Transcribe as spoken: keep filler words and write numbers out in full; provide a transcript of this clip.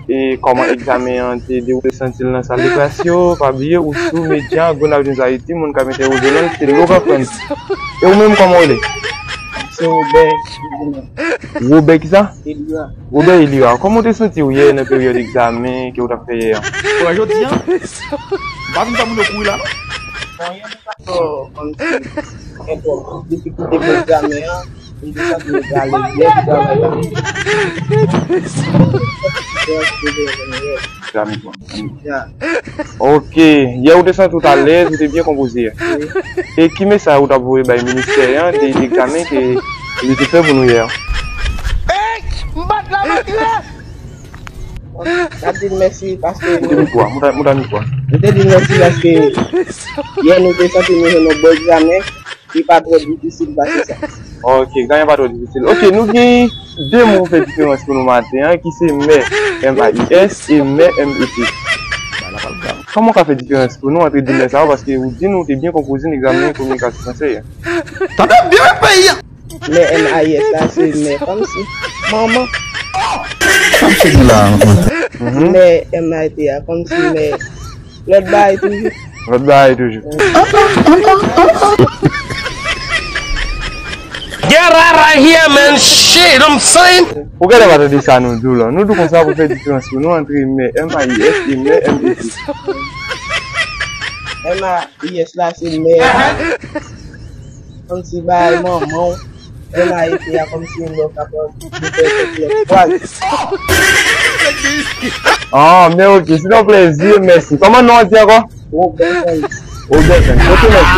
E kòman egzamen an te dewoule, santi l nan sal de klas yo? Pa bliye, ou sou medya Gonav News Haiti, moun k ap entèwoje w lan, se Laurent Frantz. E ou menm, kòman w rele? Se Robert Elira. Robert kisa? Elira. Robert Elira, kòman w te santi w yè nan peryòd egzamen ke w t ap fè yè an? Bon, jodi an, m pa vin fè moun yo kouri la, non. Bon, yè m pa twò kòmsi gen twòp difikilte pou egzamen an. M te santi m te alèz byen pou travay la. Diferans ki te genyen yè. Ya. Ok, yè ou te santi w t alèz, ou te byen konpoze. Wi. E ki mesaj ou t ap voye bay ministè an de egzamen ke li te fè pou nou yè an? M bat la matre! M ap di l mèsi paske Moute mikwo a, moute, moute mikwo a. M te di l mèsi paske yè nou te santi nou jwenn yon bon egzamen. Li pa twò difisil pase sa. Ok, egzamen pa twò difisil. Ok, nou gen de mo pou fè diferans pou nou maten an, ki se mè, M A I S, e mè, M E T. Kòman w ka fè diferans pou nou antre de mè sa yo? Paske ou di nou te byen konpoze nan egzamen kominikasyon fransè a. Tande byen peyi a! Mè M A I S la, se mè kòmsi manman. Sa m fè gen la ankò? Mhm. Mè M A I T a, kòmsi mè. Lòt bagay toujou. Lòt bagay toujou. Get out of here, man. Shit, I'm saying. Ou genlè pa tande sa nou di w lan. Nou di w konsa pou fè diferans pou nou antre mè M A I S e mè M E T. M A I S la, se mè. Kòmsi bagay manman w. M A I T a, kòmsi yon lè w kapab di fè kèk lòt fraz. Ah, men ok, se yon plezi, mèsi. Kòman non an di ankò? Robert Frantz. Robert Frantz. Ok, mèsi.